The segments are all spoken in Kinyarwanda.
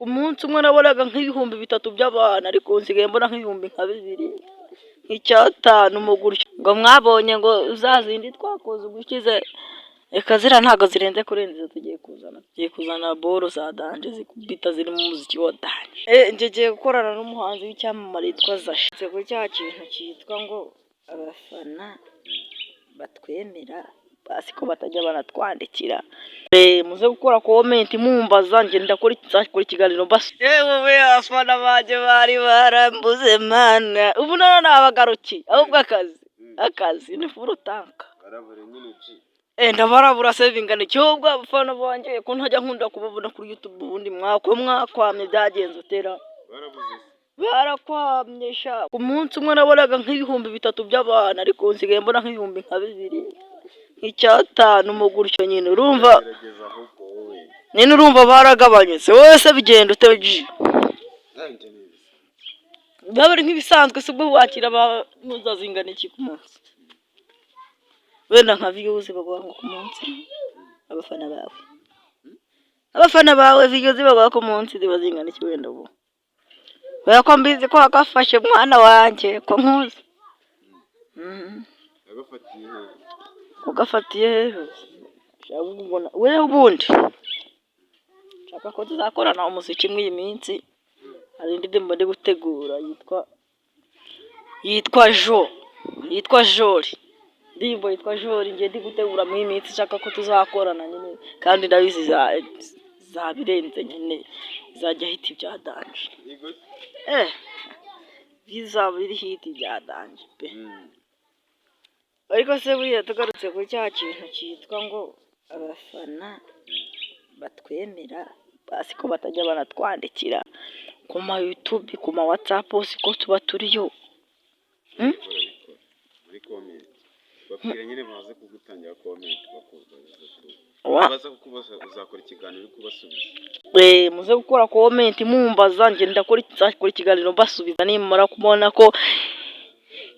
Umunsi umwe nabonaga nk'ibihumbi 3 by'abantu, ariko ubu nsigaye mbona nk'ibihumbi nka 2, nk'icyatanu mo gutyo. Ngo mwabonye ngo za zindi twakoze ubushize, reka ziriya ntabwo zirenze kurenza izo tugiye kuzana. Tugiye kuzana boro za danger zikubita zirimo umuziki wa danger. Njye ngiye gukorana n'umuhanzi w'icyamamare witwa Zasha. Kuri cya kintu cyitwa ngo abafana batwemera basi ko batajya banatwandikira. Muze gukora comment mumbaza, njye ndakora nzakora ikiganiro mbasa. Yewe we, abafana banjye bari barambuze mana, ubu noneho nabagarukiye ahubwo akazi ni full tank. Barabura nyine ji. Ndabarabura se bingana iki? Ahubwo abafana banjye ko ntajya nkunda kubabona kuri YouTube, ubundi mwako mwakwamye byagenze utera? Barabuze se? Barakwamye sha. Umunsi umwe nabonaga nk'ibihumbi 3 by'abantu, ariko ubu nsigaye mbona nk'ibihumbi nka 2, nk'icyatanu mo gutyo nyine, urumva? Gerageza ahubwo wowe. Nyine urumva baragabanyutse. Wowe se bigenda ute ji? Nanjye ni ibisanzwe. Byaba ari nk'ibisanzwe se? Ubwo wakira abamuza zingana iki ku munsi? Wenda nka views baguha ngo ku munsi, abafana bawe views baguha ku munsi ziba zingana iki wenda ubu? Kubera ko mbizi ko wagafashe mwana wanjye, ko nkuzi. Yagafatiye hehe? Ugafatiye hehe? We ubundi nshaka ko tuzakorana umuziki muri iyi minsi. Hari indirimbo ndi gutegura yitwa Jori, indirimbo yitwa Jori ngiye ndi gutegura muri iyi minsi. Nshaka ko tuzakorana nyine, kandi ndabizi izaba irenze nyine, izajya hit ibya danger. Yego. Bizaba iri hit ibya danger pe. Ariko se buriya tugarutse kuri cya kintu cyitwa ngo abafana batwemera basi ko batajya banatwandikira ku ma YouTube, ku ma WhatsApp, siko tuba turiyo? Barabikora muri comment, babwira nyine baze kugutangira comment bakubaza tu. Baza kukubaza, uzakora ikiganiro uri kubasubiza. Muze gukora comment mumbaza, njye ndakora nzakora ikiganiro mbasubiza nimara kubona ko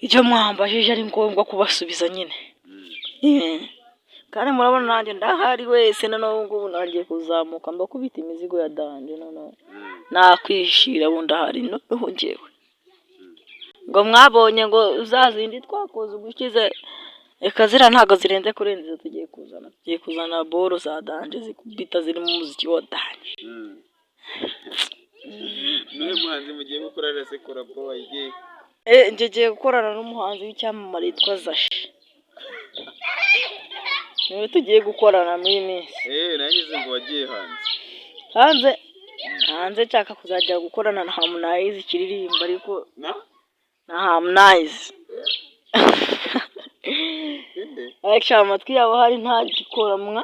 ibyo mwambajije ari ngombwa kubasubiza nyine. Kandi murabona nanjye ndahari wese, noneho ubu ngubu nangiye kuzamuka mbakubita imizigo ya danger, noneho nakwishira ubu ndahari noneho njyewe. Ngo mwabonye ngo za zindi twakoze ubushize, reka ziriya ntabwo zirenze kurenza izo tugiye kuzana. Tugiye kuzana boro za danger zikubita zirimo umuziki wa danger. N'uyu muhanzi mugiye gukorana se collabo wayigiye? Njye ngiye gukorana n'umuhanzi w'icyamamare witwa Zasha, niwe tugiye gukorana muri iyi minsi. Nagize ngo wagiye hanze. Hanze, hanze nshaka kuzajya gukorana na Harmonize ikiririmba, ariko na na Harmonize. Inde? Ariko amatwi yabo hari ntagikora mwa.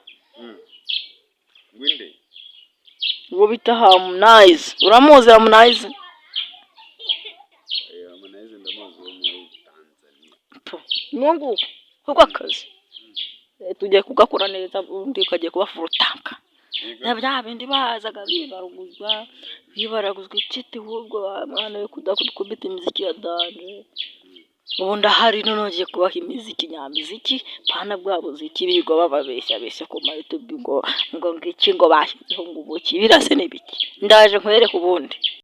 Ngwinde? Uwo bita Harmonize, uramuzi Harmonize? Harmonize ndamuzi, wo muri Tanzania. Nuwo nguwo kuko akazi tugiye kugakora neza, ubundi kagiye kuba full tank. Na bya bindi bazaga bibaraguzwa bibaraguzwa ikiti, ahubwo mwana we kudakubita imiziki ya danger. Ubu ndahari noneho ngiye kubaha imiziki nyamiziki, pana bwa buziki birirwa bababeshya beshya ku ma YouTube ngo ngiki, ngo bashyizeho ngo ubuki birase n'ibiki. Ndaje nkwereke ubundi.